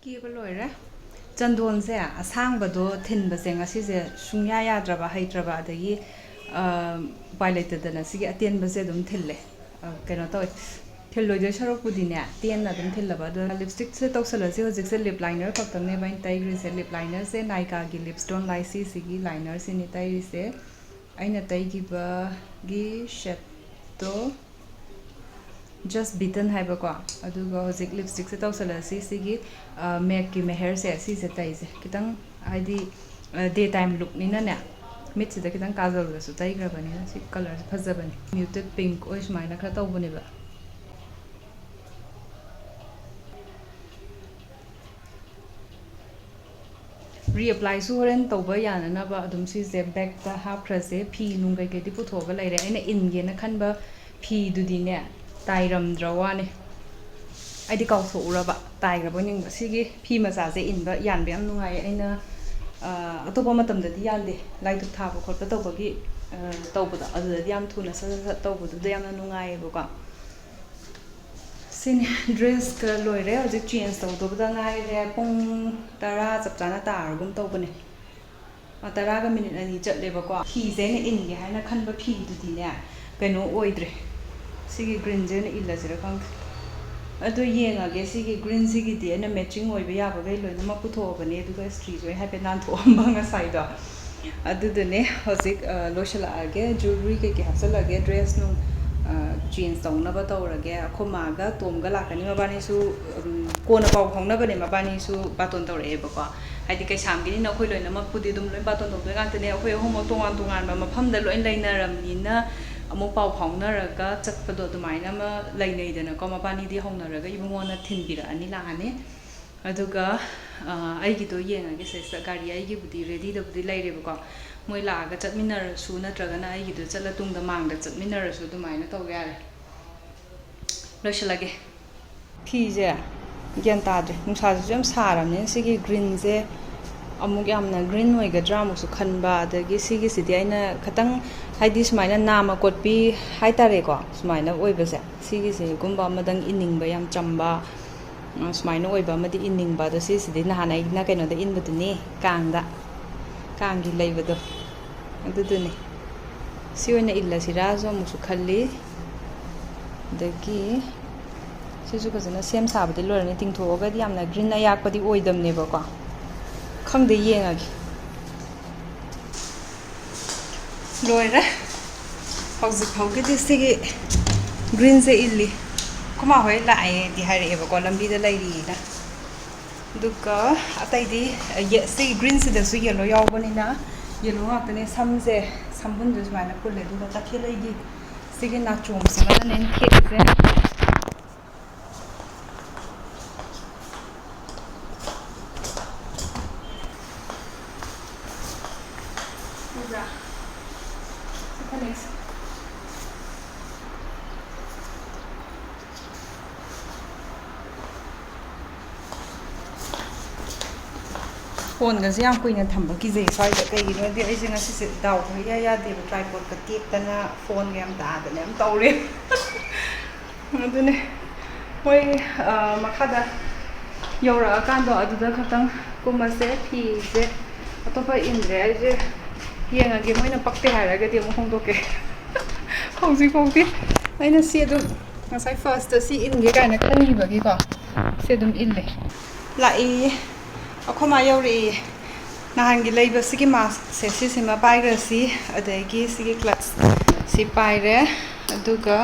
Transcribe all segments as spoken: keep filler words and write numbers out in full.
ꯀꯦꯕ ꯂꯣꯏꯔꯦ꯫ ꯆꯟꯗꯣꯟꯁꯦ ꯑꯁꯥꯡꯕꯗꯣ ꯊꯤꯟꯕꯁꯦ ꯉꯁꯤꯁꯦ ꯁꯨꯡꯌꯥ ꯌꯥꯗ꯭ꯔꯕ, ꯍꯩꯇ꯭ꯔꯕ, ꯑꯗꯒꯤ ꯎꯄꯥꯏ ꯂꯩꯇꯗꯅ ꯁꯤꯒꯤ ꯑꯇꯦꯟꯕꯁꯦ ꯑꯗꯨꯝ ꯊꯤꯜꯂꯦ꯫ ꯀꯩꯅꯣ ꯇꯧꯋꯦ, ꯊꯤꯜꯂꯣꯏꯗꯣꯏ ꯁꯔꯨꯛꯄꯨꯗꯤꯅꯦ, ꯇꯦꯟꯅ ꯑꯗꯨꯝ ꯊꯤꯜꯂꯕ꯫ ꯑꯗꯣ ꯂꯤꯞꯁꯇꯤꯛꯁꯦ ꯇꯧꯁꯜꯂꯁꯤ꯫ ꯍꯧꯖꯤꯛꯁꯦ ꯂꯤꯞ ꯂꯥꯏꯅꯔ ꯈꯛꯇꯪꯅꯦꯕ ꯑꯩꯅ ꯇꯩꯈ꯭ꯔꯤꯁꯦ꯫ ꯂꯤꯞ ꯂꯥꯏꯅꯔꯁꯦ ꯅꯥꯏꯀꯥꯒꯤ ꯂꯤꯞꯁꯇꯣꯟ ꯂꯥꯏꯁꯤ, ꯁꯤꯒꯤ ꯂꯥꯏꯅꯔꯁꯤꯅꯤ ꯇꯩꯔꯤꯁꯦ꯫ ꯑꯩꯅ ꯇꯩꯈꯤꯕꯒꯤ ꯁꯦꯠꯇꯣ ꯖꯁ ꯕꯤꯇꯟ ꯍꯥꯏꯕꯀꯣ꯫ ꯑꯗꯨꯒ ꯍꯧꯖꯤꯛ ꯂꯤꯞꯁꯇꯤꯛꯁꯦ ꯇꯧꯁꯜꯂꯁꯤ꯫ ꯁꯤꯒꯤ ꯃꯦꯛꯀꯤ ꯃꯦꯍꯔꯁꯦ, ꯁꯤꯁꯦ ꯇꯩꯁꯦ ꯈꯤꯇꯪ, ꯍꯥꯏꯗꯤ ꯗꯦ ꯇꯥꯏꯝ ꯂꯨꯛꯅꯤꯅꯅꯦ, ꯃꯤꯠꯁꯤꯗ ꯈꯤꯇꯪ ꯀꯥꯖꯜꯒꯁꯨ ꯇꯩꯈ꯭ꯔꯕꯅꯤꯅ꯫ ꯁꯤ ꯀꯂꯔꯁꯦ ꯐꯖꯕꯅꯦ, ꯃ꯭ꯌꯨꯇꯦꯠ ꯄꯤꯡꯛ ꯑꯣꯏ ꯁꯨꯃꯥꯏꯅ ꯈꯔ ꯇꯧꯕꯅꯦꯕ꯫ ꯔꯤꯑꯦꯄ꯭ꯂꯥꯏꯁꯨ ꯍꯣꯔꯦꯟ ꯇꯧꯕ ꯌꯥꯅꯅꯕ ꯑꯗꯨꯝ ꯁꯤꯁꯦ ꯕꯦꯛꯇ ꯍꯥꯞꯈ꯭ꯔꯁꯦ꯫ ꯐꯤ ꯅꯨꯡ ꯀꯩꯀꯩꯗꯤ ꯄꯨꯊꯣꯛꯑꯒ ꯂꯩꯔꯦ꯫ ꯑꯩꯅ ꯏꯟꯒꯦꯅ ꯈꯟꯕ ꯐꯤꯗꯨꯗꯤꯅꯦ, ꯇꯥꯏꯔꯝꯗ꯭ꯔ ꯋꯥꯅꯦ꯫ ꯑꯩꯗꯤ ꯀꯥꯎꯊꯣꯛꯎꯔꯕ, ꯇꯥꯏꯈ꯭ꯔꯕꯣꯏ ꯅꯤꯡꯕ꯫ ꯁꯤꯒꯤ ꯐꯤ ꯃꯆꯥꯁꯦ ꯏꯟꯕ ꯌꯥꯟꯕ ꯌꯥꯝ ꯅꯨꯡꯉꯥꯏꯌꯦ꯫ ꯑꯩꯅ ꯑꯇꯣꯞꯄ ꯃꯇꯝꯗꯗꯤ ꯌꯥꯟꯗꯦ, ꯂꯥꯏꯗꯨꯛ ꯊꯥꯕ ꯈꯣꯠꯄ ꯇꯧꯕꯒꯤ ꯇꯧꯕꯗꯣ, ꯑꯗꯨꯗꯗꯤ ꯌꯥꯝ ꯊꯨꯅ ꯁꯠ ꯁꯠ ꯁꯠ ꯇꯧꯕꯗꯨꯗ ꯌꯥꯝꯅ ꯅꯨꯡꯉꯥꯏꯌꯦꯕꯀꯣ꯫ ꯁꯤꯅꯤ, ꯗ꯭ꯔꯦꯁꯀ ꯂꯣꯏꯔꯦ꯫ ꯍꯧꯖꯤꯛ ꯆꯦꯟꯖ ꯇꯧꯗꯧꯕꯗ ꯉꯥꯏꯔꯦ꯫ ꯄꯨꯡ ꯇꯔꯥ ꯆꯞ ꯆꯥꯅ ꯇꯥꯔꯒꯨꯝ ꯇꯧꯕꯅꯦ꯫ ꯑ, ꯇꯔꯥꯒ ꯃꯤꯅꯤꯠ ꯑꯅꯤ ꯆꯠꯂꯦꯕꯀꯣ꯫ ꯐꯤꯁꯦ ꯑꯩꯅ ꯏꯟꯒꯦ ꯍꯥꯏꯅ ꯈꯟꯕ ꯐꯤꯗꯨꯗꯤꯅꯦ, ꯀꯩꯅꯣ ꯑꯣꯏꯗ꯭ꯔꯦ꯫ ꯁꯤꯒꯤ ꯒ꯭ꯔꯤꯟꯁꯦ ꯑꯣꯏꯅ ꯏꯜꯂꯁꯤꯔ ꯈꯪꯗꯦ꯫ ꯑꯗꯣ ꯌꯦꯡꯉꯒꯦ, ꯁꯤꯒꯤ ꯒ꯭ꯔꯤꯟꯁꯤꯒꯤꯗꯤ ꯑꯩꯅ ꯃꯦꯠꯆꯤꯡ ꯑꯣꯏꯕ ꯌꯥꯕꯈꯩ ꯂꯣꯏꯅꯃꯛ ꯄꯨꯊꯣꯛꯑꯕꯅꯦ, ꯑꯗꯨꯒ ꯏꯁꯇ꯭ꯔꯤꯁꯨ ꯑꯩ ꯍꯥꯏꯐꯦꯠ ꯅꯥꯟꯊꯣꯛꯑꯝꯕ ꯉꯁꯥꯏꯗꯣ꯫ ꯑꯗꯨꯗꯨꯅꯦ ꯍꯧꯖꯤꯛ ꯂꯣꯏꯁꯤꯜꯂꯛꯑꯒꯦ꯫ ꯖꯨꯋꯦꯂꯔꯤ ꯀꯩꯀꯩ ꯍꯥꯞꯆꯤꯜꯂꯒꯦ, ꯗ꯭ꯔꯦꯁ ꯅꯨꯡ ꯆꯦꯟꯖ ꯇꯧꯅꯕ ꯇꯧꯔꯒꯦ꯫ ꯑꯩꯈꯣꯏ ꯃꯥꯒ ꯇꯣꯝꯒ ꯂꯥꯛꯀꯅꯤ꯫ ꯃꯕꯥꯅꯤꯁꯨ ꯀꯣꯟꯅ ꯄꯥꯎ ꯐꯥꯎꯅꯕꯅꯦ꯫ ꯃꯕꯥꯅꯤꯁꯨ ꯕꯥꯇꯣꯟ ꯇꯧꯔꯛꯑꯦꯕꯀꯣ꯫ ꯍꯥꯏꯗꯤ ꯀꯩꯁꯥꯝꯒꯤꯅꯤꯅ ꯑꯩꯈꯣꯏ ꯂꯣꯏꯅꯃꯛꯄꯨꯗꯤ ꯑꯗꯨꯝ ꯂꯣꯏ ꯕꯥꯇꯣꯟ ꯇꯧꯗꯣꯏ ꯉꯥꯛꯇꯅꯦ꯫ ꯑꯩꯈꯣꯏ ꯑꯍꯨꯝꯃꯛ ꯇꯣꯉꯥꯟ ꯇꯣꯉꯥꯟꯕ ꯃꯐꯝꯗ ꯂꯣꯏ ꯂꯩꯅꯔꯝꯅꯤꯅ ꯑꯃꯨꯛ ꯄꯥꯎ ꯐꯥꯎꯅꯔꯒ ꯆꯠꯄꯗꯣ ꯑꯗꯨꯃꯥꯏꯅ ꯑꯃ ꯂꯩꯅꯩꯗꯅꯀꯣ꯫ ꯃꯕꯥꯅꯤꯗꯤ ꯍꯧꯅꯔꯒ ꯏꯕꯨꯡꯉꯣꯅ ꯊꯤꯟꯕꯤꯔꯛꯑꯅꯤ, ꯂꯥꯛꯑꯅꯤ꯫ ꯑꯗꯨꯒ ꯑꯩꯒꯤꯗꯣ ꯌꯦꯡꯉꯒꯦ ꯁꯤꯗꯩꯁꯤꯗ꯫ ꯒꯥꯔꯤ ꯑꯩꯒꯤꯕꯨꯗꯤ ꯔꯦꯗꯤꯗꯕꯨꯗꯤ ꯂꯩꯔꯦꯕꯀꯣ꯫ ꯃꯣꯏ ꯂꯥꯛꯑꯒ ꯆꯠꯃꯤꯟꯅꯔꯁꯨ ꯅꯠꯇ꯭ꯔꯒꯅ ꯑꯩꯒꯤꯗꯣ ꯆꯠꯂ ꯇꯨꯡꯗ ꯃꯥꯡꯗ ꯆꯠꯃꯤꯟꯅꯔꯁꯨ ꯑꯗꯨꯃꯥꯏꯅ ꯇꯧꯕ ꯌꯥꯔꯦ꯫ ꯂꯣꯏꯁꯤꯜꯂꯒꯦ꯫ ꯐꯤꯁꯦ ꯒ꯭ꯌꯥꯟ ꯇꯥꯗ꯭ꯔꯦ, ꯅꯨꯡꯁꯥꯁꯤꯁꯨ ꯌꯥꯝ ꯁꯥꯔꯕꯅꯤꯅ꯫ ꯁꯤꯒꯤ ꯒ꯭ꯔꯤꯟꯁꯦ ꯑꯃꯨꯛ ꯌꯥꯝꯅ ꯒ꯭ꯔꯤꯟ ꯑꯣꯏꯒꯗ꯭ꯔꯥ ꯑꯃꯨꯛꯁꯨ ꯈꯟꯕ, ꯑꯗꯒꯤ ꯁꯤꯒꯤꯁꯤꯗꯤ ꯑꯩꯅ ꯈꯤꯇꯪ, ꯍꯥꯏꯗꯤ ꯁꯨꯃꯥꯏꯅ ꯅꯥꯝꯃ ꯀꯣꯠꯄꯤ ꯍꯥꯏꯇꯥꯔꯦꯀꯣ, ꯁꯨꯃꯥꯏꯅ ꯑꯣꯏꯕꯁꯦ, ꯁꯤꯒꯤꯁꯤꯒꯨꯝꯕ ꯑꯃꯗꯪ ꯏꯟꯅꯤꯡꯕ, ꯌꯥꯝ ꯆꯝꯕ, ꯑ, ꯁꯨꯃꯥꯏꯅ ꯑꯣꯏꯕ ꯑꯃꯗꯤ ꯏꯟꯅꯤꯡꯕ꯫ ꯑꯗꯣ ꯁꯤꯁꯤꯗꯤ ꯅꯍꯥꯟ ꯑꯩꯅ ꯀꯩꯅꯣꯗ ꯏꯟꯕꯗꯨꯅꯤ, ꯀꯥꯡꯗ, ꯀꯥꯡꯒꯤ ꯂꯩꯕꯗꯣ, ꯑꯗꯨꯗꯨꯅꯤ꯫ ꯁꯤ ꯑꯣꯏꯅ ꯏꯜꯂꯁꯤꯔꯥꯁꯨ ꯑꯃꯨꯛꯁꯨ ꯈꯜꯂꯤ꯫ ꯑꯗꯒꯤ ꯁꯤꯁꯨ ꯐꯖꯅ ꯁꯦꯝ ꯁꯥꯕꯗꯤ ꯂꯣꯏꯔꯅꯤ꯫ ꯇꯤꯡꯊꯣꯛꯑꯒꯗꯤ ꯌꯥꯝꯅ ꯒ꯭ꯔꯤꯟ ꯑꯌꯥꯛꯄꯗꯤ ꯑꯣꯏꯗꯕꯅꯦꯕꯀꯣ꯫ ꯈꯪꯗꯦ, ꯌꯦꯡꯉꯒꯦ꯫ ꯂꯣꯏꯔꯦ꯫ ꯍꯧꯖꯤꯛ ꯐꯥꯎꯒꯤꯗꯤ ꯁꯤꯒꯤ ꯒ꯭ꯔꯤꯟꯁꯦ ꯏꯜꯂꯤ꯫ ꯑꯩꯈꯣꯏ ꯃꯥ ꯍꯣꯏ ꯂꯥꯛꯑꯦꯗꯤ ꯍꯥꯏꯔꯛꯑꯦꯕꯀꯣ, ꯂꯝꯕꯤꯗ ꯂꯩꯔꯤꯅ꯫ ꯑꯗꯨꯒ ꯑꯇꯩꯗꯤ, ꯌꯦ-, ꯁꯤ ꯒ꯭ꯔꯤꯟꯁꯤꯗꯁꯨ ꯌꯦꯜꯂꯣ ꯌꯥꯎꯕꯅꯤꯅ ꯌꯦꯜꯂꯣ ꯉꯥꯛꯇꯅꯦ꯫ ꯁꯝꯁꯦ, ꯁꯝꯕꯨꯟꯁꯦ ꯁꯨꯃꯥꯏꯅ ꯄꯨꯜꯂꯦ꯫ ꯑꯗꯨꯒ ꯇꯈꯦꯜꯂꯩꯒꯤ ꯁꯤꯒꯤ ꯅꯥꯆꯣꯝꯁꯤꯃꯗꯅꯦ ꯑꯩꯅ ꯊꯦꯠꯂꯤꯁꯦ꯫ ꯎꯕ꯭ꯔꯥ? ꯁꯤ ꯐꯅꯦꯛꯁꯦ꯫ ꯐꯣꯟꯒꯁꯦ ꯌꯥꯝ ꯀꯨꯏꯅ ꯊꯝꯕ ꯀꯤꯖꯩ ꯁ꯭ꯋꯥꯏꯗ꯫ ꯀꯩꯒꯤꯅꯣꯗꯤ ꯑꯩꯁꯦ ꯉꯁꯤꯁꯦ ꯗꯥꯎ ꯈꯔ ꯏꯌꯥ ꯌꯥꯗꯦꯕ꯫ ꯇ꯭ꯔꯥꯏꯄꯣꯗꯀ ꯇꯦꯛꯇꯅ, ꯐꯣꯟꯒ ꯌꯥꯝ ꯇꯥꯗꯅ ꯌꯥꯝ ꯇꯧꯔꯦ꯫ ꯑꯗꯨꯅꯦ, ꯃꯣꯏ, ꯑ, ꯃꯈꯥꯗ ꯌꯧꯔꯛꯑꯀꯥꯟꯗꯣ ꯑꯗꯨꯗ ꯈꯛꯇꯪ ꯀꯨꯝꯃꯁꯦ꯫ ꯐꯤꯁꯦ ꯑꯇꯣꯞꯄ ꯏꯟꯗ꯭ꯔꯦ꯫ ꯑꯩꯁꯦ ꯌꯦꯡꯉꯒꯦ, ꯃꯣꯏꯅ ꯄꯛꯇꯦ ꯍꯥꯏꯔꯒꯗꯤ ꯑꯃꯨꯛ ꯍꯣꯡꯗꯣꯛꯀꯦ꯫ ꯍꯧꯖꯤꯛꯐꯥꯎꯗꯤ ꯑꯩꯅ ꯁꯤ ꯑꯗꯨꯝ ꯉꯁꯥꯏ ꯐꯥꯔꯁꯇ ꯁꯤ ꯏꯟꯒꯦ ꯀꯥꯏꯅ ꯈꯟꯈꯤꯕꯒꯤꯀꯣ, ꯁꯤ ꯑꯗꯨꯝ ꯏꯜꯂꯦ꯫ ꯂꯥꯛꯏ, ꯑꯩꯈꯣꯏ ꯃꯥ ꯌꯧꯔꯛꯏ꯫ ꯅꯍꯥꯟꯒꯤ ꯂꯩꯕ ꯁꯤꯒꯤ ꯃꯥꯁꯛꯁꯦ, ꯁꯤꯁꯤꯃ ꯄꯥꯏꯈ꯭ꯔꯁꯤ, ꯑꯗꯒꯤ ꯁꯤꯒꯤ ꯀ꯭ꯂꯠꯆ ꯁꯤ ꯄꯥꯏꯔꯦ, ꯑꯗꯨꯒ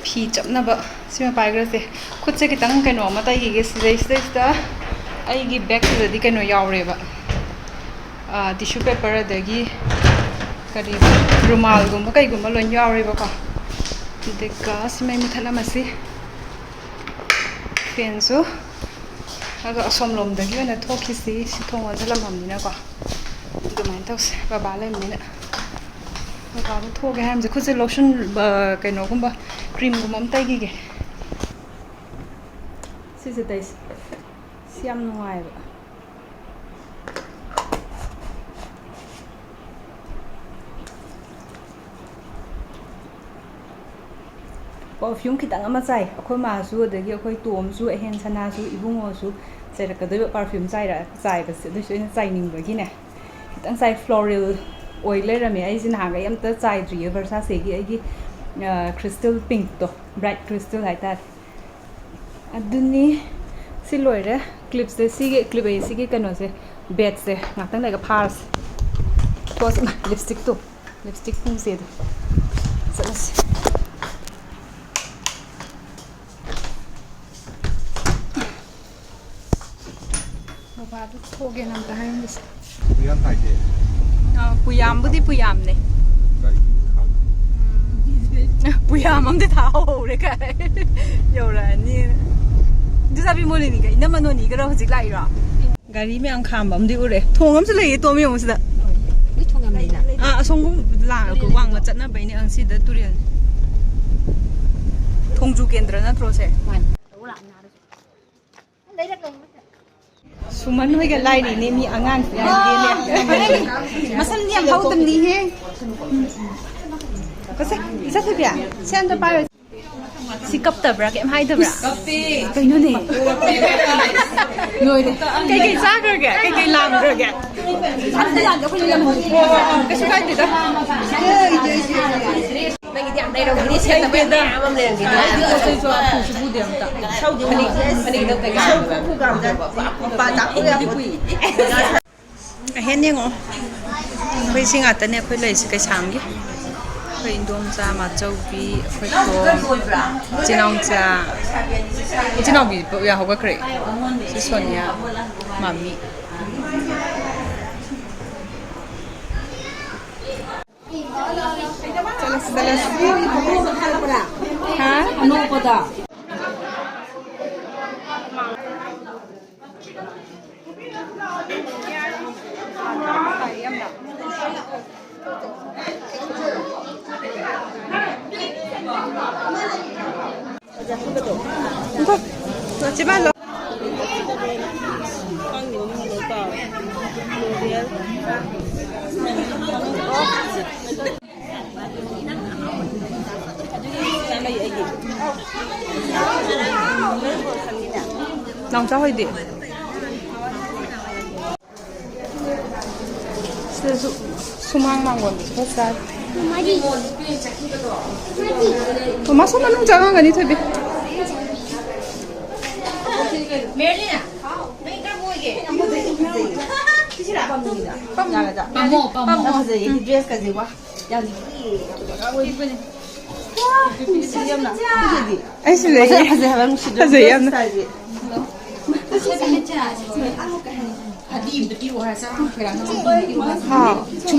ꯐꯤ ꯆꯞꯅꯕ ꯁꯤꯃ ꯄꯥꯏꯈ꯭ꯔꯁꯦ꯫ ꯈꯨꯠꯁꯦ ꯈꯤꯇꯪ ꯀꯩꯅꯣ ꯑꯃ ꯇꯩꯈꯤꯒꯦ꯫ ꯁꯤꯗꯩꯁꯤꯗꯩꯁꯤꯗ ꯑꯩꯒꯤ ꯕꯦꯛꯁꯤꯗꯗꯤ ꯀꯩꯅꯣ ꯌꯥꯎꯔꯦꯕ, ꯇꯤꯁꯨ ꯄꯦꯄꯔ, ꯑꯗꯒꯤ ꯀꯔꯤ, ꯔꯨꯃꯥꯜꯒꯨꯝꯕ ꯀꯩꯒꯨꯝꯕ ꯂꯣꯏ ꯌꯥꯎꯔꯦꯕꯀꯣ꯫ ꯑꯗꯨꯒ ꯁꯤ ꯃꯩ ꯃꯨꯊꯠꯂꯝꯃꯁꯤ꯫ ꯐꯦꯟꯁꯨ ꯑꯗꯣ ꯑꯁꯣꯝ ꯂꯣꯝꯗꯒꯤ ꯑꯣꯏꯅ ꯊꯣꯛꯈꯤꯁꯤ, ꯁꯤ ꯊꯣꯡ ꯂꯣꯟꯁꯤꯜꯂꯝꯃꯕꯅꯤꯅꯀꯣ꯫ ꯑꯗꯨꯃꯥꯏꯅ ꯇꯧꯁꯦ, ꯕꯕꯥ ꯂꯩꯕꯅꯤꯅ꯫ ꯕꯕꯥꯗ ꯊꯣꯛꯑꯒꯦ ꯍꯥꯏꯔꯝꯁꯦ꯫ ꯈꯨꯠꯁꯦ ꯂꯣꯁꯟ, ꯑ, ꯀꯩꯅꯣꯒꯨꯝꯕ, ꯀ꯭ꯔꯤꯝꯒꯨꯝꯕ ꯑꯃ ꯇꯩꯈꯤꯒꯦ꯫ ꯁꯤꯁꯦ ꯇꯩꯁꯦ꯫ ꯁꯤ ꯌꯥꯝ ꯅꯨꯡꯉꯥꯏꯕ꯫ ꯄꯔꯐ꯭ꯌꯨꯝ ꯈꯤꯇꯪ ꯑꯃ ꯆꯥꯏ꯫ ꯑꯩꯈꯣꯏ ꯃꯥꯁꯨ, ꯑꯗꯒꯤ ꯑꯩꯈꯣꯏ ꯇꯣꯝꯁꯨ, ꯑꯍꯦꯟ ꯁꯅꯥꯁꯨ, ꯏꯕꯨꯡꯉꯣꯁꯨ ꯆꯩꯔꯛꯀꯗꯣꯏꯕ ꯄꯔꯐ꯭ꯌꯨꯝ ꯆꯥꯏꯔ-, ꯆꯥꯏꯕꯁꯦ꯫ ꯑꯗꯨꯏꯁꯨ ꯑꯩꯅ ꯆꯥꯏꯅꯤꯡꯕꯒꯤꯅꯦ, ꯈꯤꯇꯪ ꯆꯥꯏ꯫ ꯐ꯭ꯂꯣꯔꯦꯜ ꯑꯣꯏ ꯂꯩꯔꯝꯃꯦ꯫ ꯑꯩꯁꯦ ꯅꯍꯥꯟꯈꯩ ꯑꯝꯇ ꯆꯥꯏꯗ꯭ꯔꯤꯌꯦ ꯚꯔꯁꯥꯁꯦꯒꯤ꯫ ꯑꯩꯒꯤ, ꯑ, ꯀ꯭ꯔꯤꯁꯇꯦꯜ ꯄꯤꯡꯛꯇꯣ, ꯕ꯭ꯔꯥꯏꯠ ꯀ꯭ꯔꯤꯁꯇꯦꯜ ꯍꯥꯏꯇꯥꯔꯦ꯫ ꯑꯗꯨꯅꯤ꯫ ꯁꯤ ꯂꯣꯏꯔꯦ꯫ ꯀ꯭ꯂꯤꯞꯁꯦ, ꯁꯤꯒꯤ ꯀ꯭ꯂꯤꯞ ꯑꯩ ꯁꯤꯒꯤ ꯀꯩꯅꯣꯁꯦ, ꯕꯦꯠꯁꯦ ꯉꯥꯛꯇꯪ ꯂꯩꯔꯒ ꯐꯥꯔꯁꯦ꯫ ꯄꯣꯁ ꯏꯃꯥ, ꯂꯤꯞꯁꯇꯤꯛꯇꯣ꯫ ꯂꯤꯞꯁꯇꯤꯛ ꯄꯨꯡꯁꯦꯗꯣ꯫ ꯆꯠꯂꯁꯤ꯫ ꯕꯕꯥꯗꯣ ꯊꯣꯛꯑꯒꯦꯅ ꯑꯝꯇ ꯍꯥꯏꯔꯝꯒꯦꯁꯦ꯫ ꯄꯨꯌꯥꯝ ꯊꯥꯏꯁꯦ꯫ ꯑꯥ, ꯄꯨꯌꯥꯝꯕꯨꯗꯤ ꯄꯨꯌꯥꯝꯅꯦ꯫ ꯒꯥꯔꯤ ꯈꯥꯝ-, ꯎꯝ꯫ ꯄꯨꯌꯥꯝ ꯑꯝꯗꯤ ꯊꯥꯍꯧꯔꯦ ꯀꯥꯏ꯫ ꯌꯧꯔꯛꯑꯅꯤ꯫ ꯑꯗꯨ ꯆꯥꯕꯤ ꯃꯣꯂꯤꯅꯤꯒ ꯏꯅꯝꯃ ꯅꯣꯅꯤꯒꯔꯣ ꯍꯧꯖꯤꯛ ꯂꯥꯛꯏꯔꯣ? ꯒꯥꯔꯤ ꯃꯌꯥꯝ ꯈꯥꯝꯕ ꯑꯃꯗꯤ ꯎꯔꯦ꯫ ꯊꯣꯡ ꯑꯃꯁꯨ ꯂꯩꯌꯦ, ꯇꯣꯝ, ꯌꯦꯡꯉꯨ ꯁꯤꯗ꯫ ꯂꯣꯏ ꯊꯣꯡ ꯌꯥꯝ ꯂꯩꯅ꯫ ꯑꯥ, ꯑꯁꯣꯝ ꯂꯥꯡ-, ꯋꯥꯡꯃ ꯆꯠꯅꯕꯩꯅꯦ, ꯑꯪ, ꯁꯤꯗ ꯇꯨꯔꯦꯜ꯫ ꯊꯣꯡꯖꯨ ꯀꯦꯟꯗ꯭ꯔ ꯅꯠꯇ꯭ꯔꯣ ꯁꯦ? ꯃꯥꯅꯤ꯫ ꯁꯨꯃꯟ ꯍꯣꯏꯒ ꯂꯥꯏꯔꯤꯅꯦ, ꯃꯤ ꯑꯉꯥꯡꯁꯦ ꯌꯥꯝ ꯂꯦꯝꯃꯦ꯫ ꯃꯁꯝꯗꯤ ꯌꯥꯝ ꯍꯧꯗꯕꯅꯤꯍꯦ꯫ ꯀꯁꯦ, ꯏꯆꯥ ꯊꯣꯏꯕꯤ, ꯁꯦ ꯑꯝꯇ ꯄꯥꯏꯔꯣ꯫ ꯁꯤ ꯀꯞꯇꯕ꯭ꯔꯥ? ꯀꯩꯝ ꯍꯥꯏꯗꯕ꯭ꯔꯥ? ꯀꯞꯇꯦ꯫ ꯀꯩꯅꯣꯅꯦ? ꯂꯣꯏꯔꯦ꯫ ꯀꯩꯀꯩ ꯆꯥꯈ꯭ꯔꯒꯦ? ꯀꯩꯀꯩ ꯂꯥꯝꯈ꯭ꯔꯒꯦ? ꯀꯩꯁꯨ ꯀꯥꯏꯗꯦꯗ꯫ ꯅꯪꯒꯤꯗꯤ ꯌꯥꯝ ꯂꯩꯔꯝꯒꯅꯤ, ꯁꯦꯠꯇꯕ ꯌꯥꯝ ꯃꯌꯥꯝ ꯑꯃ ꯂꯩꯔꯝꯒꯅꯤ꯫ ꯑꯩꯗꯤ ꯄꯣꯠ ꯆꯩꯁꯨ ꯑꯐꯨꯁꯨ ꯄꯨꯗꯦ ꯑꯝꯇ꯫ ꯐꯅꯦꯛ, ꯐꯅꯦꯛ ꯂꯧꯗꯣꯏꯅꯦ꯫ ꯑꯍꯦꯟ ꯌꯦꯡꯉꯣ꯫ ꯑꯩꯈꯣꯏ ꯁꯤ ꯉꯥꯛꯇꯅꯦ ꯑꯩꯈꯣꯏ ꯂꯩꯔꯤꯁꯦ ꯀꯩꯁꯥꯝꯒꯤ꯫ ꯑꯩꯈꯣꯏ ꯏꯟꯗꯣꯝꯆꯥ, ꯃꯥꯆꯧꯕꯤ, ꯑꯩꯈꯣꯏ ꯇꯣꯝ, ꯏꯆꯤꯟ ꯏꯅꯥꯎꯆꯥ, ꯏꯆꯤꯟ ꯏꯅꯥꯎꯕꯤ ꯌꯥꯍꯧꯒꯠꯈ꯭ꯔꯦ꯫ ꯁꯤ ꯁꯣꯅꯤꯌꯥ, ꯃꯥꯃꯤ꯫ ꯆꯠꯂꯁꯤ, ꯆꯠꯂꯁꯤ꯫ ꯍꯥ? ꯑꯅꯣꯛꯄꯗ꯫ ꯆꯤꯃꯥ ꯂꯧ꯫ ꯅꯥꯎꯆꯥ ꯍꯣꯏꯗꯤ? ꯁꯤꯗꯁꯨ ꯁꯨꯃꯥꯡ ꯃꯥꯡꯒꯣꯟꯗꯁꯨ ꯈꯔ ꯆꯥꯔꯤ꯫ ꯃꯃꯥ ꯁꯣꯝ ꯃꯅꯨꯡ ꯆꯪꯉꯝꯒꯅꯤ, ꯊꯣꯏꯕꯤ꯫ ꯄꯥꯝꯃꯣ, ꯄꯥꯝꯃꯣ꯫ ꯐꯖꯩꯌꯦ, ꯗ꯭ꯔꯦꯁꯀꯁꯦ, ꯋꯥ꯫ ꯌꯥꯝ ꯅꯨꯡꯁꯤꯌꯦ꯫ ꯌꯥꯝꯅ꯫ ꯐꯖꯩꯗꯤ꯫ ꯑꯩꯁꯨ ꯂꯩꯌꯦ꯫ ꯐꯖꯩ ꯍꯥꯏꯕ, ꯅꯨꯡꯁꯤꯗ꯭ꯔꯣ? ꯐꯖꯩ ꯌꯥꯝꯅ꯫ ꯗ꯭ꯔꯦꯁ ꯁꯥꯏꯖꯁꯦ꯫ ꯍꯥꯎ꯫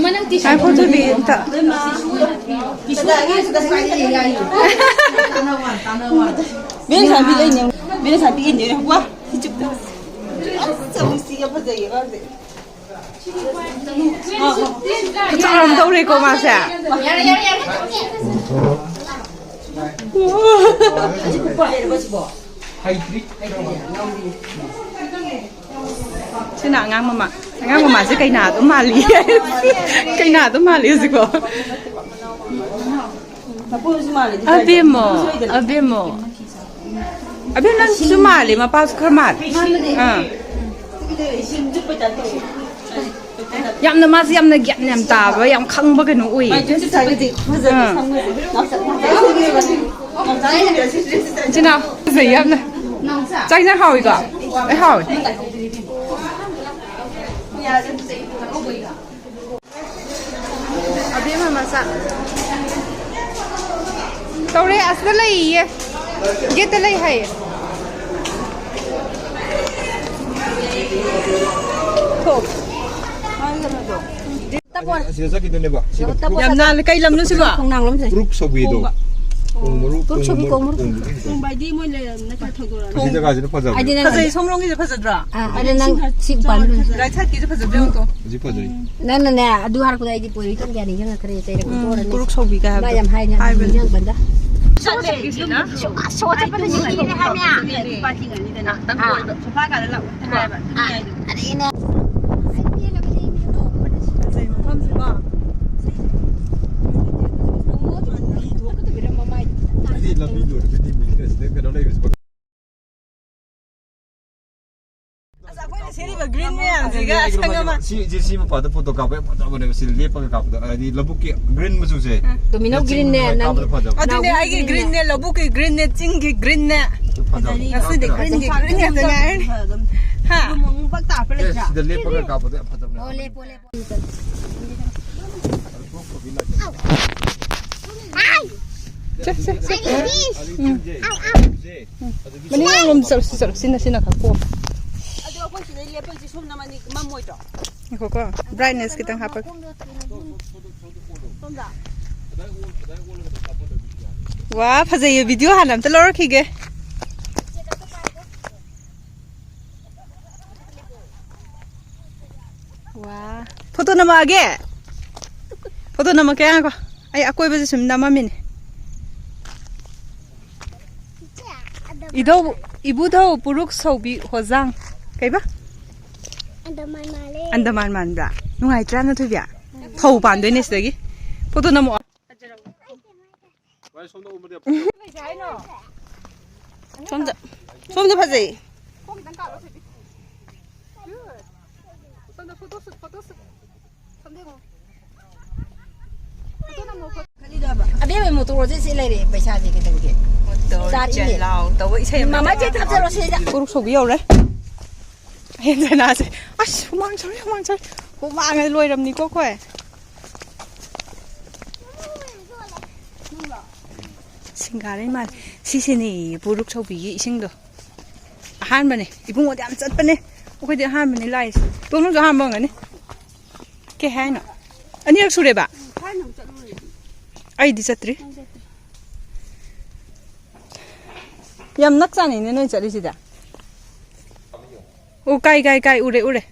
ꯉꯥꯏꯈꯣ, ꯑꯗꯨꯗꯤ ꯑꯝꯇ꯫ ꯕꯦꯅꯦꯁꯥ ꯄꯤꯛꯏꯅꯦ꯫ ꯕꯦꯅꯦꯁꯥ ꯄꯤꯛꯏꯅꯦ꯫ ꯋꯥ, ꯐꯤꯖꯨꯞꯇꯣ꯫ ꯑꯁ, ꯌꯥꯝ ꯅꯨꯡꯁꯤꯌꯦ, ꯐꯖꯩꯌꯦ ꯑꯉꯥꯡꯁꯦ꯫ ꯈꯨꯠꯆꯥꯎ ꯑꯃ ꯇꯧꯔꯦꯀꯣ ꯃꯥꯁꯦ꯫ ꯁꯤꯅ ꯑꯉꯥꯡ ꯃꯃꯥ꯫ ꯑꯉꯥꯡ ꯃꯃꯥꯁꯦ ꯀꯩꯅꯥ ꯑꯗꯨꯝ ꯃꯥꯜꯂꯤ꯫ ꯀꯩꯅꯥ ꯑꯗꯨꯝ ꯃꯥꯜꯂꯤ ꯍꯧꯖꯤꯛꯀꯣ꯫ ꯃꯄꯨꯁꯨ ꯃꯥꯜꯂꯦ, ꯗꯤꯖꯥꯏꯟꯗꯣ꯫ ꯑꯕꯦꯝꯃꯣ, ꯃꯄꯨꯁꯨ ꯑꯣꯏꯗꯅ꯫ ꯑꯕꯦꯝꯃꯣ꯫ ꯑꯕꯦꯝ, ꯅꯪꯁꯨ ꯃꯥꯜꯂꯦ, ꯃꯄꯥꯁꯨ ꯈꯔ ꯃꯥꯜꯂꯦ꯫ ꯃꯥꯟꯕꯅꯦ꯫ ꯑꯥ꯫ ꯏꯁꯤꯡ ꯆꯨꯞꯄꯩ ꯇꯥꯏꯞ ꯇꯧꯋꯦ꯫ ꯌꯥꯝꯅ, ꯃꯥꯁꯦ ꯌꯥꯝꯅ ꯒ꯭ꯌꯥꯟ ꯌꯥꯝ ꯇꯥꯕ, ꯌꯥꯝ ꯈꯪꯕ ꯀꯩꯅꯣ ꯎꯏ꯫ ꯃꯥꯏ ꯗ꯭ꯔꯦꯁ ꯁꯥꯏꯖꯁꯦ ꯐꯖꯗ꯭ꯔꯣ? ꯑꯥ꯫ ꯁꯝꯒꯁꯦ꯫ ꯅꯥꯎꯆꯥ, ꯅꯥꯎꯆꯥ ꯁꯝꯒꯁꯦ꯫ ꯏꯆꯤꯟ ꯏꯅꯥꯎ ꯐꯖꯩ ꯌꯥꯝꯅ꯫ ꯆꯥꯛ ꯏꯟꯖꯥꯡ ꯍꯥꯎꯏꯀꯣ? ꯂꯣꯏ ꯍꯥꯎꯏ꯫ ꯑꯕꯦꯝꯃ ꯃꯆꯥ꯫ ꯇꯧꯔꯦ, ꯑꯁꯤꯗ ꯂꯩꯌꯦ꯫ ꯒꯦꯠꯇ ꯂꯩ ꯍꯥꯏꯌꯦ꯫ ꯊꯣꯛ꯫ ꯑꯁꯤꯗ ꯆꯠꯈꯤꯗꯣꯏꯅꯦꯕ꯫ ꯁꯤꯗ ꯌꯥꯝ ꯅꯥꯜꯂꯦ꯫ ꯀꯩ ꯂꯝꯅꯣ ꯁꯤꯕꯣ? ꯈꯣꯡꯅꯥꯡ ꯂꯣꯝꯁꯦ꯫ ꯀ꯭ꯔꯨꯛ ꯁꯧꯕꯤꯗꯣ꯫ ꯀꯣꯡꯕ꯫ ꯀꯣꯡ ꯃꯔꯨ, ꯀ꯭ꯔꯨꯛ ꯀꯣꯡ ꯁꯧꯕꯤ, ꯃꯔꯨ, ꯀꯣꯡ ꯃꯔꯨ꯫ ꯀꯣꯡꯕ꯫ ꯀꯣꯡꯕ ꯍꯥꯏꯗꯤ ꯃꯣꯏ ꯂꯩꯔꯝꯅ ꯈꯔ ꯊꯧꯗꯣꯔꯛꯑꯅꯤ꯫ ꯑꯁꯤ ꯖꯒꯥꯁꯤꯅ ꯐꯖꯕꯅꯦ꯫ ꯍꯥꯏꯗꯤ ꯅꯪ ꯐꯖꯩ, ꯁꯣꯝꯂꯣꯝꯒꯤꯁꯦ ꯐꯖꯗ꯭ꯔꯥ? ꯑꯥ, ꯑꯗ ꯅꯪ ꯁꯤ ꯄꯥꯟꯕ꯫ ꯔꯥꯏꯠ ꯁꯥꯏꯠꯀꯤꯁꯦ ꯐꯖꯗ꯭ꯔꯥ ꯌꯦꯡꯉꯨꯀꯣ꯫ ꯍꯧꯖꯤꯛ ꯐꯖꯩ꯫ ꯅꯪꯅꯅꯦ, ꯑꯗꯨ ꯍꯥꯏꯔꯛꯄꯗ ꯑꯩꯗꯤ ꯄꯣꯏꯔꯩꯇꯣꯟ ꯀꯌꯥ ꯅꯤꯡꯁꯤꯡꯉꯛꯈ꯭ꯔꯦ, ꯆꯩꯔꯛ ꯎꯝ, ꯇꯣꯔꯅꯦ꯫ ꯀ꯭ꯔꯨꯛ ꯁꯧꯕꯤ ꯀꯥꯏ ꯃꯥ ꯍꯥꯏꯕꯗꯣ꯫ ꯌꯥꯝ ꯍꯥꯏꯅ ꯍꯥꯏꯕꯅꯦ꯫ ꯅꯤꯡꯁꯤꯡꯉꯛꯄꯗ꯫ ꯁꯣ ꯆꯠꯄꯅ ꯁꯤꯅꯦ ꯍꯥꯏꯕꯅꯦ꯫ ꯉꯥꯛꯇꯪ ꯑꯥ꯫ ꯀꯣꯏꯕ꯫ ꯁꯣꯐꯥ ꯀꯥꯗ ꯂꯥꯛꯑꯣ ꯍꯥꯏꯕ꯫ ꯑꯥ꯫ ꯑꯗꯨꯅꯦ ꯑꯩꯅ ꯑꯗꯩꯅꯦ꯫ ꯐꯖꯩ ꯃꯐꯝꯁꯤꯀꯣ꯫ ꯑꯩꯗꯤ ꯂꯝꯕꯤ ꯂꯣꯏꯔꯒꯗꯤ ꯃꯤꯒꯤ ꯑꯁꯤꯗ ꯀꯩꯅꯣ ꯂꯩꯕꯁꯤꯀꯣ꯫ Green ꯃꯌꯥꯝꯁꯤꯒ ꯑꯁꯪ ꯑꯃ꯫ ꯁꯤ, ꯁꯤ, ꯁꯤ ꯃꯄꯥꯗ ꯐꯣꯇꯣ ꯀꯥꯞꯄ ꯌꯥꯝ ꯐꯖꯕꯅꯦꯕ, ꯁꯤ ꯂꯦꯞꯄꯒ ꯀꯥꯞꯄꯗ, ꯍꯥꯏꯗꯤ ꯂꯧꯕꯨꯛꯀꯤ green ꯃꯆꯨꯁꯦ꯫ ꯗꯣꯃꯤꯅꯣ ꯆꯤꯡ greenꯅꯦ, ꯃꯌꯥꯏ ꯅꯪꯒꯤ ꯀꯥꯞꯄꯗ ꯐꯖꯕ꯫ ꯑꯗꯨꯅꯦ, ꯅꯥꯎꯕꯤ ꯑꯩꯒꯤ greenꯅꯦ꯫ Greenꯅꯦ, ꯂꯧꯕꯨꯛꯀꯤ greenꯅꯦ, ꯆꯤꯡꯒꯤ greenꯅꯦ꯫ ꯑꯗꯨ ꯐꯖꯕꯅꯦ꯫ ꯉꯁꯤꯗꯤ ꯀꯥꯞꯄꯗ꯫ Greenꯒꯤ green ꯉꯥꯛꯇ ꯉꯥꯏꯔꯅꯤ꯫ ꯍꯥ? ꯑꯦ, ꯁꯤꯗ ꯂꯦꯞꯄꯒ ꯀꯥꯞꯄꯗ ꯌꯥꯝ ꯐꯖꯕꯅꯦ꯫ ꯑꯣ, ꯂꯦꯞꯄꯣ, ꯂꯦꯞꯄꯣ꯫ ꯁꯦ, ꯁꯦ, ꯁꯦ꯫ ꯎꯝ꯫ ꯃꯅꯤꯡꯂꯣꯝ ꯆꯠꯂꯨꯁꯤ, ꯆꯠꯂꯨ꯫ ꯁꯤꯅ, ꯁꯤꯅ ꯈꯔ ꯀꯣꯝ꯫ ꯑꯗꯣ ꯑꯩꯈꯣꯏ ꯁꯤꯗꯩ ꯂꯦꯞꯄꯁꯤ ꯁꯣꯝꯗ ꯃꯅꯤꯡ ꯃꯝꯃꯣꯏꯗ꯭ꯔꯣ? ꯉꯥꯏꯈꯣꯀꯣ, brightness ꯈꯤꯇꯪ ꯍꯥꯞꯄꯒꯦ꯫ ꯁꯣꯝꯗ꯫ ꯋꯥ, ꯐꯖꯩꯌꯦ, video ꯍꯥꯟꯅ ꯑꯝꯇ ꯂꯧꯔꯛꯈꯤꯒꯦ꯫ ꯋꯥ, ꯐꯣꯇꯣ ꯅꯝꯃꯛꯑꯒꯦ? ꯐꯣꯇꯣ ꯅꯝꯃꯛꯀꯦ, ꯉꯥꯏꯈꯣ꯫ ꯑꯩ ꯑꯀꯣꯏꯕꯁꯦ ꯁꯨꯝ ꯅꯝꯃꯝꯃꯤꯅꯦ꯫ ꯏꯙꯧ, ꯏꯕꯨꯙꯧ ꯄꯨꯔꯨꯛ ꯁꯧꯕꯤ ꯍꯣꯖꯥꯡ꯫ ꯀꯩꯕ? ꯑꯟꯗꯃꯥꯟ ꯃꯥꯜꯂꯦ꯫ ꯑꯟꯗꯃꯥꯟ ꯃꯥꯟꯕ꯭ꯔꯥ? ꯅꯨꯡꯉꯥꯏꯇ꯭ꯔꯥ, ꯅꯊꯣꯏꯕꯤ? ꯐꯧ ꯄꯥꯟꯗꯣꯏꯅꯦ ꯁꯤꯗꯒꯤ꯫ ꯐꯣꯇꯣ ꯅꯝꯃꯛꯑꯣ꯫ ꯁꯣꯝꯗ, ꯁꯣꯝꯗ ꯐꯖꯩ꯫ ꯑꯕꯦꯝꯃ, ꯃꯣꯇꯣꯔꯁꯦ ꯁꯤ ꯂꯩꯔꯦ, ꯄꯩꯁꯥꯁꯦ ꯀꯩꯗꯧꯒꯦ? ꯃꯣꯇꯣꯔ ꯆꯥꯔꯤꯅꯦ꯫ ꯆꯦꯟꯂꯥꯎ ꯇꯧꯕ ꯏꯁꯩ ꯑꯃ ꯃꯃꯥ ꯆꯦ ꯊꯛꯆꯜꯂꯣ ꯁꯤꯗ꯫ ꯄꯨꯔꯨꯛ ꯁꯧꯕꯤ ꯌꯧꯔꯦ꯫ ꯍꯦꯟꯖꯅꯥꯁꯦ꯫ ꯑꯁ, ꯍꯨꯃꯥꯡ ꯁꯧꯔꯦ, ꯍꯨꯃꯥꯡ ꯁꯧꯔꯦ꯫ ꯍꯨꯃꯥꯡꯅ ꯂꯣꯏꯔꯝꯅꯤꯀꯣ ꯑꯩꯈꯣꯏ꯫ ꯁꯤꯡꯒꯥꯔꯩ ꯃꯥꯜꯂꯦ꯫ ꯁꯤꯁꯤꯅꯦ ꯄꯨꯔꯨꯛ ꯁꯧꯕꯤꯒꯤ ꯏꯁꯤꯡꯗꯣ꯫ ꯑꯍꯥꯟꯕꯅꯦ꯫ ꯏꯕꯨꯡꯉꯣꯗꯤ ꯌꯥꯝ ꯆꯠꯄꯅꯦ꯫ ꯑꯩꯈꯣꯏꯗꯤ ꯑꯍꯥꯟꯕꯅꯦ ꯂꯥꯛꯏꯁꯦ꯫ ꯇꯣꯝꯅꯁꯨ ꯑꯍꯥꯟꯕ ꯑꯣꯏꯔꯝꯒꯅꯤ꯫ ꯀꯩ ꯍꯥꯏꯅꯣ? ꯑꯅꯤꯔꯛ ꯁꯨꯔꯦꯕ? ꯎꯝ, ꯊꯥꯏꯅ ꯑꯃꯨꯛ ꯆꯠꯂꯨꯔꯦ꯫ ꯑꯩꯗꯤ ꯆꯠꯇ꯭ꯔꯤ꯫ ꯅꯪ ꯆꯠꯇ꯭ꯔꯤ꯫ ꯌꯥꯝ ꯅꯛ ꯆꯥꯅꯤꯅꯦ ꯅꯣꯏ ꯆꯠꯂꯤꯁꯤꯗ꯫ ꯑꯣ, ꯀꯥꯏ, ꯀꯥꯏ, ꯀꯥꯏ, ꯎꯔꯦ, ꯎꯔꯦ꯫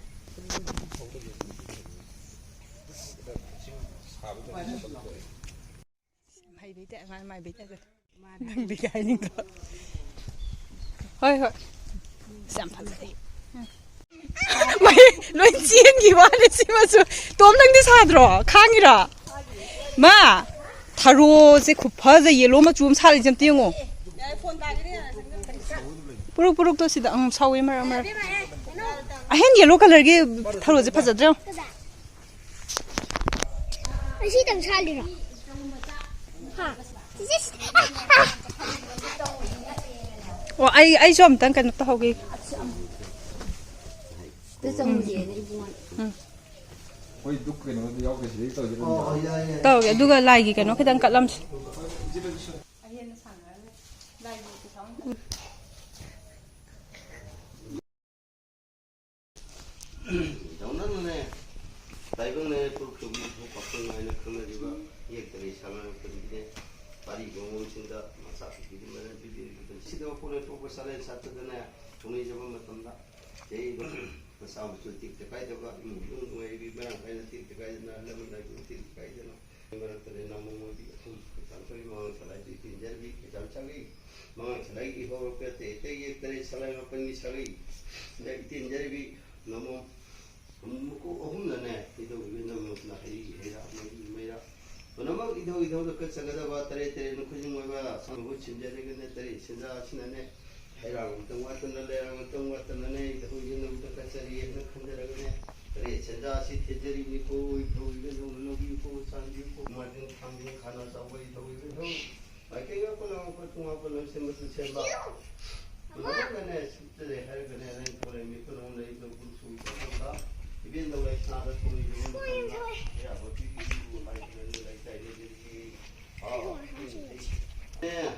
ꯍꯩꯕꯩ ꯇꯥꯏ, ꯑꯉꯥꯡ ꯃꯥꯏꯕꯩ ꯇꯥꯏ꯫ ꯅꯪꯗꯤ ꯀꯩ ꯍꯥꯏꯅꯤꯡꯗ꯭ꯔꯣ? ꯍꯣꯏ, ꯍꯣꯏ꯫ ꯑꯁ, ꯌꯥꯝ ꯐꯖꯩ꯫ ꯃꯩ ꯂꯣꯏ ꯆꯦꯟꯈꯤ ꯋꯥꯅꯤ ꯁꯤꯃꯁꯨ꯫ ꯇꯣꯝ, ꯅꯪꯗꯤ ꯁꯥꯗ꯭ꯔꯣ? ꯈꯥꯡꯉꯤꯔꯣ? ꯃꯥ, ꯊꯔꯣꯁꯦ ꯈꯨꯐꯖ yellow ꯃꯆꯨ ꯑꯃ ꯁꯥꯠꯂꯤꯁꯦ ꯑꯝꯇ ꯌꯦꯡꯉꯣ꯫ ꯄꯨꯔꯨꯛ ꯄꯨꯔꯨꯛꯇꯣ ꯁꯤꯗ, ꯎꯝ, ꯁꯧꯋꯤ ꯃꯔꯛ ꯃꯔꯛ꯫ ꯑꯍꯦꯟ ꯌꯦꯂꯣ ꯀꯂꯔꯒꯤ ꯊꯔꯣꯁꯦ ꯐꯖꯗ꯭ꯔꯣ? ꯑꯁꯤꯇꯪ ꯁꯥꯠꯂꯤꯔꯣ? ꯍꯥ? ꯆꯤꯆꯦ, ꯁꯤ-, ꯑ, ꯑ꯫ ꯑꯣ, ꯑꯩ, ꯑꯩꯁꯨ ꯑꯝꯇꯪ ꯀꯩꯅꯣ ꯇꯧꯍꯧꯒꯦ꯫ ꯑꯗꯨ ꯆꯪꯉꯨꯁꯦꯅ ꯏꯕꯨꯡꯉꯣꯅ꯫ ꯎꯝ꯫ ꯍꯣꯏ, ꯗꯨꯛ ꯀꯩꯅꯣꯗꯤ ꯌꯥꯎꯗꯦ, ꯁꯤꯗꯩ ꯇꯧꯁꯤꯔ? ꯑꯣ, ꯑꯣ, ꯌꯥꯏ, ꯌꯥꯏ꯫ ꯇꯧꯔꯒꯦ, ꯑꯗꯨꯒ ꯂꯥꯏꯒꯤ ꯀꯩꯅꯣ ꯈꯤꯇꯪ ꯀꯠꯂꯝꯁꯤ꯫ ꯗꯧꯅꯅꯅꯦ, ꯇꯥꯏꯕꯪꯅꯦ, ꯐꯨꯔꯨꯞ ꯇꯧꯕꯤ, ꯏꯊꯧ ꯄꯥꯈꯪ ꯍꯥꯏꯅ ꯈꯪꯅꯔꯤꯕ ꯌꯦꯛꯇ ꯂꯩ ꯁꯥꯟꯅꯔꯛꯄꯗꯒꯤꯅꯦ, ꯄꯥꯔꯤ ꯃꯑꯣꯡꯁꯤꯡꯗ ꯃꯆꯥ ꯄꯤꯕꯤꯗꯨꯅ ꯄꯤꯕꯤꯔꯤꯕ ꯁꯤꯗ ꯃꯄꯨꯅ ꯊꯣꯛꯄ ꯆꯥꯂꯦꯟ ꯁꯥꯠꯇꯗꯅ ꯊꯧꯅꯤꯖꯕ ꯃꯇꯝꯗ ꯆꯍꯤꯗꯣ ꯃꯆꯥ ꯃꯁꯨ ꯇꯦꯛꯇ ꯀꯥꯏꯗꯕ, ꯏꯃꯨꯡ ꯃꯅꯨꯡ ꯅꯨꯡꯉꯥꯏꯕꯤ ꯃꯔꯥꯡ ꯀꯥꯏꯅ ꯇꯦꯛꯇ ꯀꯥꯏꯗꯅ, ꯂꯝ ꯂꯥꯏꯕꯨꯡ ꯇꯦꯛꯇ ꯀꯥꯏꯗꯅ, ꯃꯔꯛꯇꯅꯦ ꯅꯃꯣꯝ ꯑꯣꯏꯕꯤ ꯑꯍꯨꯝ, ꯀꯩꯁꯥꯝ ꯊꯣꯏꯕꯤ ꯃꯉꯥꯡ ꯁꯂꯥꯏꯗꯨ ꯏꯇꯦꯟꯖꯔꯕꯤ, ꯀꯩꯁꯥꯝ ꯁꯥꯒꯩ ꯃꯉꯥꯡ ꯁꯂꯥꯏꯒꯤ ꯍꯧꯔꯛꯄ ꯑꯇꯩ ꯑꯇꯩ ꯌꯦꯛ ꯇꯔꯦꯠ ꯁꯂꯥꯏ ꯃꯥꯄꯟꯒꯤ ꯁꯥꯒꯩ ꯗ ꯏꯇꯦꯟꯖꯔꯕꯤ ꯅꯃꯣꯝ ꯃꯀꯣꯛ ꯑꯍꯨꯝꯅꯅꯦ, ꯏꯙꯧ ꯏꯕꯦꯟꯗꯧ ꯅꯣꯛꯅ ꯍꯩꯔꯤ ꯍꯩꯔꯥ ꯃꯩꯔꯤ ꯃꯩꯔꯥ ꯄꯨꯝꯅꯃꯛ ꯏꯙꯧ ꯏꯙꯧꯗ ꯀꯠꯆꯒꯗꯕ ꯇꯔꯦꯠ ꯇꯔꯦꯠ ꯃꯈꯨꯠ ꯃꯣꯏꯕ ꯁꯪ ꯃꯍꯨꯠ ꯁꯤꯟꯖꯔꯒꯅꯦ, ꯇꯔꯦꯠ ꯁꯦꯟꯖꯥ ꯑꯁꯤꯅꯅꯦ, ꯍꯩꯔꯥꯡ ꯑꯃꯇꯪ ꯋꯥꯠꯇꯅ, ꯂꯩꯔꯥꯡ ꯑꯃꯇꯪ ꯋꯥꯠꯇꯅꯅꯦ, ꯏꯙꯧ ꯏꯕꯦꯟꯗꯧꯗ ꯀꯠꯆꯔꯤꯑꯅ ꯈꯟꯖꯔꯒꯅꯦ, ꯇꯔꯦꯠ ꯁꯦꯟꯖꯥ ꯑꯁꯤ ꯊꯦꯟꯖꯔꯤꯕꯅꯤꯀꯣ, ꯏꯙꯧ ꯏꯕꯦꯟꯗꯧꯅ ꯂꯧꯕꯤꯌꯨꯀꯣ, ꯆꯥꯟꯕꯤꯌꯨꯀꯣ, ꯃꯥꯔꯖꯤꯡ ꯊꯥꯡꯖꯤꯡ ꯈꯥꯅ ꯆꯥꯎꯕ ꯏꯙꯧ ꯏꯕꯦꯟꯗꯧ꯫ ꯃꯥꯏꯀꯩ ꯉꯥꯛꯄ ꯂꯥꯡꯉꯛꯄ ꯇꯨꯡꯉꯥꯛꯄ ꯂꯝꯁꯦꯝꯕꯁꯨ ꯁꯦꯝꯕ꯫ ꯄꯨꯝꯅꯃꯛꯅꯅꯦ ꯁꯤꯠꯇ꯭ꯔꯦ ꯍꯥꯏꯔꯒꯅꯦ ꯅꯪ ꯊꯣꯔꯛꯏ ꯃꯤꯈꯨꯠ ꯑꯍꯨꯝ ꯂꯩ ꯂꯧꯕꯨꯛ ꯁꯨꯝ ꯆꯠꯂꯝꯕ ꯏꯕꯦꯟꯗꯧ ꯂꯩꯁꯅꯥꯗ ꯊꯣꯡꯂꯤꯕ ꯃꯇꯝꯗ ꯑꯌꯥꯕ ꯄꯤꯕꯤꯌꯨ ꯍꯥꯏꯗꯨꯅ ꯂꯩꯀꯥꯏ ꯂꯩꯖꯔꯤꯌꯦ꯫ ꯑꯥ, ꯑꯦ,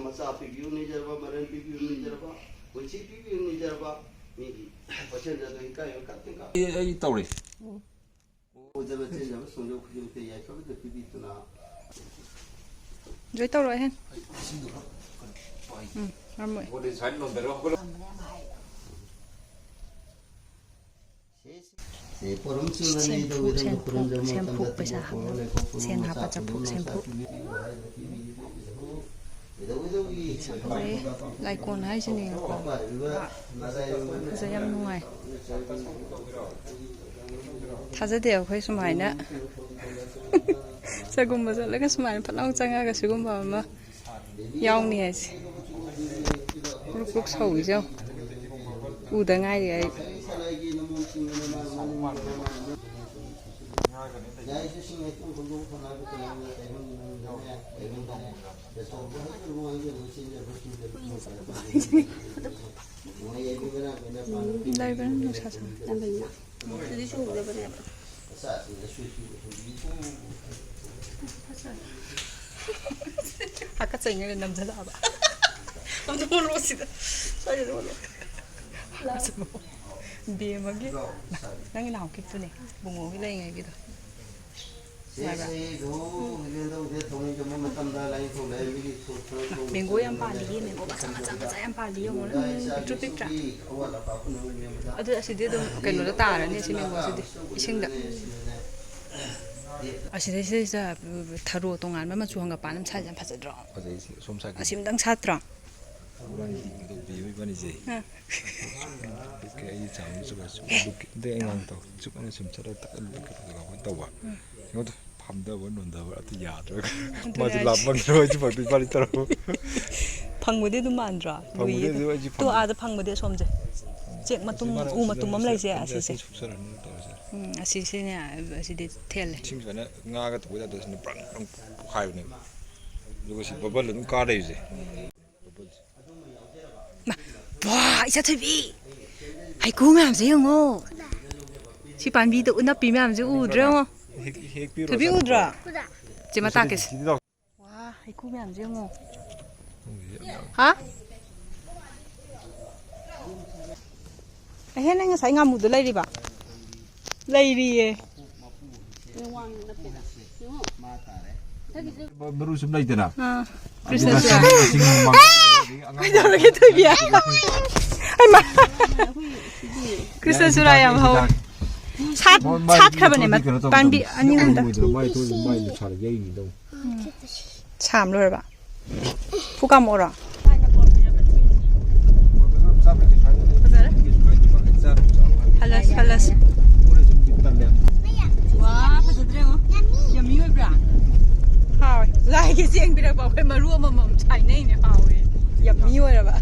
ꯃꯆꯥ ꯄꯤꯕꯤꯌꯨ ꯅꯤꯖꯔꯕ, ꯃꯔꯟ ꯄꯤꯕꯤꯌꯨ ꯅꯤꯖꯔꯕ, ꯄꯨꯟꯁꯤ ꯄꯤꯕꯤꯌꯨ ꯅꯤꯖꯔꯕ, ꯃꯤꯒꯤ ꯄꯣꯠꯁꯦꯝꯗ ꯑꯗꯨ ꯏꯀꯥꯏꯕ ꯀꯞꯇꯤꯡ ꯀꯞ ꯑꯩ, ꯑꯩ ꯇꯧꯔꯤ꯫ ꯎꯝ꯫ ꯑꯣꯏꯗꯕ ꯆꯦꯟꯖꯕ ꯁꯣꯡꯖꯣꯛ ꯈꯨꯗꯤꯡꯃꯛꯇ ꯌꯥꯏꯐꯕꯗ ꯄꯤꯕꯤꯗꯨꯅ꯫ ꯖꯣꯏ ꯇꯧꯔꯣ ꯑꯍꯦꯟ꯫ ꯎꯝ, ꯉꯝꯃꯣꯏ꯫ ꯁꯦ, ꯄꯣꯔꯝ ꯆꯨꯝꯅ ꯁꯦꯝꯐꯨ, ꯅꯩꯗꯧ ꯏꯗꯧꯗ ꯁꯦꯝꯐꯨ, ꯈꯨꯔꯨꯝꯖꯃ ꯁꯦꯝꯐꯨ ꯇꯝꯗ ꯄꯩꯁꯥ ꯇꯤꯟꯕ ꯍꯥꯞꯄ꯫ ꯄꯣꯔꯣ ꯂꯩꯈꯣꯛ ꯄꯣꯔꯣ ꯁꯦꯟ ꯃꯆꯥ ꯍꯥꯞꯄ ꯆꯐꯨ ꯄꯤꯕꯤꯌꯨ ꯁꯦꯝꯐꯨ꯫ ꯍꯥꯏꯕ ꯄꯤꯕꯤꯌꯨ ꯏꯗꯧ ꯏꯗꯧ꯫ ꯏꯗꯧ ꯏꯗꯧꯒꯤ ꯐꯖꯩ꯫ ꯂꯥꯏꯀꯣꯟ ꯍꯥꯏꯁꯤꯅꯦꯀꯣ꯫ ꯄꯥꯏꯔꯤꯕ ꯃꯆꯥ ꯐꯖꯩ, ꯌꯥꯝ ꯅꯨꯡꯉꯥꯏ꯫ ꯊꯥꯖꯗꯦ ꯑꯩꯈꯣꯏ ꯁꯨꯃꯥꯏꯅ ꯆꯒꯨꯝꯕ ꯆꯠꯂꯒ ꯁꯨꯃꯥꯏꯅ ꯐꯠ ꯂꯥꯎ ꯆꯪꯉꯒ ꯁꯤꯒꯨꯝꯕ ꯑꯃ ꯌꯥꯎꯅꯤ ꯍꯥꯏꯁꯦ꯫ ꯄ꯭ꯔꯨꯛ ꯄ꯭ꯔꯨꯛ ꯁꯧꯔꯤꯁꯦ ꯌꯦꯡꯉꯨ꯫ ꯎꯗ ꯉꯥꯏꯔꯤ ꯑꯩ꯫ ꯂꯩꯕꯅ ꯅꯨꯡꯁꯥ ꯁꯥ꯫ ꯑꯗꯨꯗꯤ ꯁꯨꯒꯗꯕꯅꯦꯕ꯫ ꯍꯥꯀꯠꯆꯩꯉꯩꯗ ꯅꯝꯖꯜꯂꯛꯑꯕ꯫ ꯑꯝꯇ ꯑꯣꯜꯂꯣ ꯁꯤꯗ꯫ ꯁ꯭ꯋꯥꯏꯗ ꯑꯣꯜꯂꯣ꯫ ꯕꯦꯝꯃꯒꯤ ꯅꯪꯒꯤ ꯅꯍꯥꯟꯃꯨꯛꯀꯤꯗꯨꯅꯦ꯫ ꯕꯨꯡꯉꯣꯒꯤ ꯂꯩꯉꯩꯒꯤꯗꯣ꯫ ꯃꯦꯡꯒꯣ ꯌꯥꯝ ꯄꯥꯜꯂꯤꯌꯦ, ꯃꯦꯡꯒꯣ ꯃꯆꯥ ꯃꯆꯥ ꯃꯆꯥ ꯌꯥꯝ ꯄꯥꯜꯂꯤ ꯌꯦꯡꯉꯣ꯫ ꯄꯤꯛꯇ꯭ꯔꯨ ꯄꯤꯛꯇ꯭ꯔꯥ? ꯑꯗꯨ ꯑꯁꯤꯗꯤ ꯑꯗꯨꯝ ꯀꯩꯅꯣꯗ ꯇꯥꯔꯅꯤ, ꯑꯁꯤ ꯃꯦꯡꯒꯣꯁꯤꯗꯤ ꯏꯁꯤꯡꯗ꯫ ꯑꯁꯤꯗꯩꯁꯤꯗꯩꯁꯤꯗ ꯊꯔꯣ ꯇꯣꯉꯥꯟꯕ ꯃꯆꯨ ꯍꯪꯒꯄꯥꯟ ꯑꯃ ꯁꯥꯏꯁꯦ ꯌꯥꯝ ꯐꯖꯗ꯭ꯔꯣ? ꯐꯖꯩ, ꯁꯤ ꯁꯣꯝ ꯁꯥꯏꯠꯀꯤ꯫ ꯑꯁꯤ ꯑꯃꯇꯪ ꯁꯥꯠꯇ꯭ꯔꯣ? ꯏꯕꯥꯅꯤꯁꯦ꯫ ꯑꯥ꯫ ꯀꯩ ꯑꯩ ꯆꯥꯎꯅ ꯆꯨꯕ ꯁꯨꯝ ꯂꯨꯞꯀꯦ꯫ ꯑꯗꯩ ꯑꯉꯥꯡ ꯇꯧ꯫ ꯆꯨꯞꯅ ꯁꯨꯝ ꯆꯠꯂ ꯇ-, ꯀꯩꯅꯣ ꯇꯧꯕ꯫ ꯎꯝ꯫ ꯑꯩꯉꯣꯟꯗ ꯐꯝꯗꯕ ꯅꯣꯟꯗꯕ ꯑꯗꯨ ꯌꯥꯗ꯭ꯔꯒ ꯑꯗꯨꯅꯦ ꯃꯥꯁꯨ ꯍꯥꯏꯁꯦ꯫ ꯂꯥꯞꯃꯟꯈ꯭ꯔꯕ ꯑꯩꯁꯨ ꯐꯪꯗꯣꯏ ꯄꯥꯂꯤ ꯇꯧꯔꯕ꯫ ꯐꯪꯕꯗꯤ ꯑꯗꯨꯝ ꯃꯥꯟꯗ꯭ꯔꯣ? ꯐꯪꯕꯗꯤ ꯂꯨꯏꯌꯦ꯫ ꯑꯗꯨ ꯑꯩꯁꯨ ꯇꯣ ꯐꯪꯉꯦ꯫ ꯑꯥꯗ ꯐꯪꯕꯗꯤ ꯑꯁꯣꯝꯁꯦ꯫ ꯆꯦꯛ ꯃꯇꯨꯝ, ꯁꯤ ꯃꯥꯅ ꯎ ꯁꯤꯗ ꯃꯇꯨꯝ ꯑꯃ ꯂꯩꯁꯦ, ꯁꯤꯗ ꯑꯁꯤꯁꯦ꯫ ꯁꯤ ꯁꯨꯛꯆꯔꯅꯤ ꯇꯧꯔꯤꯁꯦ꯫ ꯎꯝ, ꯑꯁꯤꯁꯤꯅꯦ, ꯑꯁꯤꯗꯤ ꯊꯦꯜꯂꯦ꯫ ꯏꯁꯤꯡ ꯁꯨꯃꯥꯏꯅ ꯉꯥꯒ ꯇꯧꯕ ꯌꯥꯗꯕꯁꯤꯅ ꯕ꯭ꯔꯪ ꯕ꯭ꯔꯪ ꯄꯣꯛꯈꯥꯏꯕꯅꯦꯕ꯫ ꯑꯗꯨꯒ ꯁꯤ ꯕꯕꯜ ꯑꯗꯨꯝ ꯀꯥ ꯂꯩꯕꯁꯦ꯫ ꯕꯕꯜꯁꯦ꯫ ꯃꯥ, ꯋꯥ, ꯏꯆꯥ ꯊꯣꯏꯕꯤ! ꯍꯩꯀꯨ ꯃꯌꯥꯝꯁꯦ ꯌꯦꯡꯉꯣ꯫ ꯁꯤ ꯄꯥꯝꯕꯤꯗ ꯎꯅꯞꯄꯤ ꯃꯌꯥꯝꯁꯦ ꯎꯗ꯭ꯔꯣ ꯌꯦꯡꯉꯣ? ꯍꯦꯛ-, ꯍꯦꯛꯄꯤꯔꯣ, ꯊꯣꯏꯕꯤ ꯆꯠꯈ꯭ꯔꯣ꯫ ꯎꯗ꯭ꯔꯣ? ꯆꯦ ꯃꯇꯥꯛꯀꯤꯁꯦ꯫ ꯁꯤꯗꯤ ꯂꯥꯎ꯫ ꯋꯥ, ꯍꯩꯀꯨ ꯃꯌꯥꯝꯁꯦ ꯌꯦꯡꯉꯣ꯫ ꯈꯪꯗꯦ, ꯌꯥꯝ ꯌꯥꯝ꯫ ꯍꯥ? ꯑꯍꯦ, ꯅꯪ ꯉꯁꯥꯏ ꯉꯥꯃꯨꯗꯣ ꯂꯩꯔꯤꯕ? ꯂꯩꯔꯤꯌꯦ꯫ ꯃꯔꯨ ꯁꯨꯝ ꯂꯩꯗꯅ꯫ ꯑꯥ, ꯀ꯭ꯔꯤꯁꯅ ꯑꯗꯨꯗ ꯆꯨꯔꯥ꯫ ꯁꯤꯡ, ꯁꯤꯡ ꯃꯥꯡ-, ꯑꯉꯥꯡ ꯀꯩꯗꯧꯔꯒꯦ ꯊꯣꯏꯕꯤ? ꯍꯩꯃꯥ꯫ ꯀ꯭ꯔꯤꯁꯅ ꯆꯨꯔꯥ ꯌꯥꯝ ꯍꯧꯋꯦ꯫ ꯁꯥꯠ-, ꯃꯣꯏ ꯃꯥꯏ ꯁꯥꯠꯈ꯭ꯔꯕꯅꯦ, ꯃꯊꯣꯟꯗꯤ ꯀꯩꯅꯣ ꯇꯧꯕꯅꯤ꯫ ꯄꯥꯝꯕꯤ ꯑꯅꯤ ꯑꯍꯨꯝꯗ꯫ ꯃꯣꯏꯗꯣ ꯃꯥꯏ ꯊꯣꯟ-, ꯃꯥꯏ ꯅꯨꯡꯁꯥꯗ ꯌꯩꯔꯤꯅꯤ ꯇꯧ꯫ ꯁꯥꯝ ꯂꯣꯏꯔꯕ? ꯐꯨ ꯀꯥꯝꯃꯛꯑꯣꯔꯣ? ꯐꯖꯔꯦ꯫ ꯍꯜꯂꯁꯤ, ꯍꯜꯂꯁꯤ꯫ ꯋꯥ, ꯐꯖꯗ꯭ꯔꯦ ꯌꯦꯡꯉꯣ꯫ ꯌꯝꯃꯤ ꯑꯣꯏꯕ꯭ꯔꯥ? ꯍꯥꯎꯋꯦ꯫ ꯂꯥꯏꯒꯤ ꯆꯦꯡ ꯄꯤꯔꯛꯄ ꯑꯩꯈꯣꯏ ꯃꯔꯨ ꯑꯃꯃꯝ ꯁꯥꯏꯅꯩꯅꯦ, ꯍꯥꯎꯋꯦ꯫ ꯌꯝꯃꯤ ꯑꯣꯏꯔꯕ꯫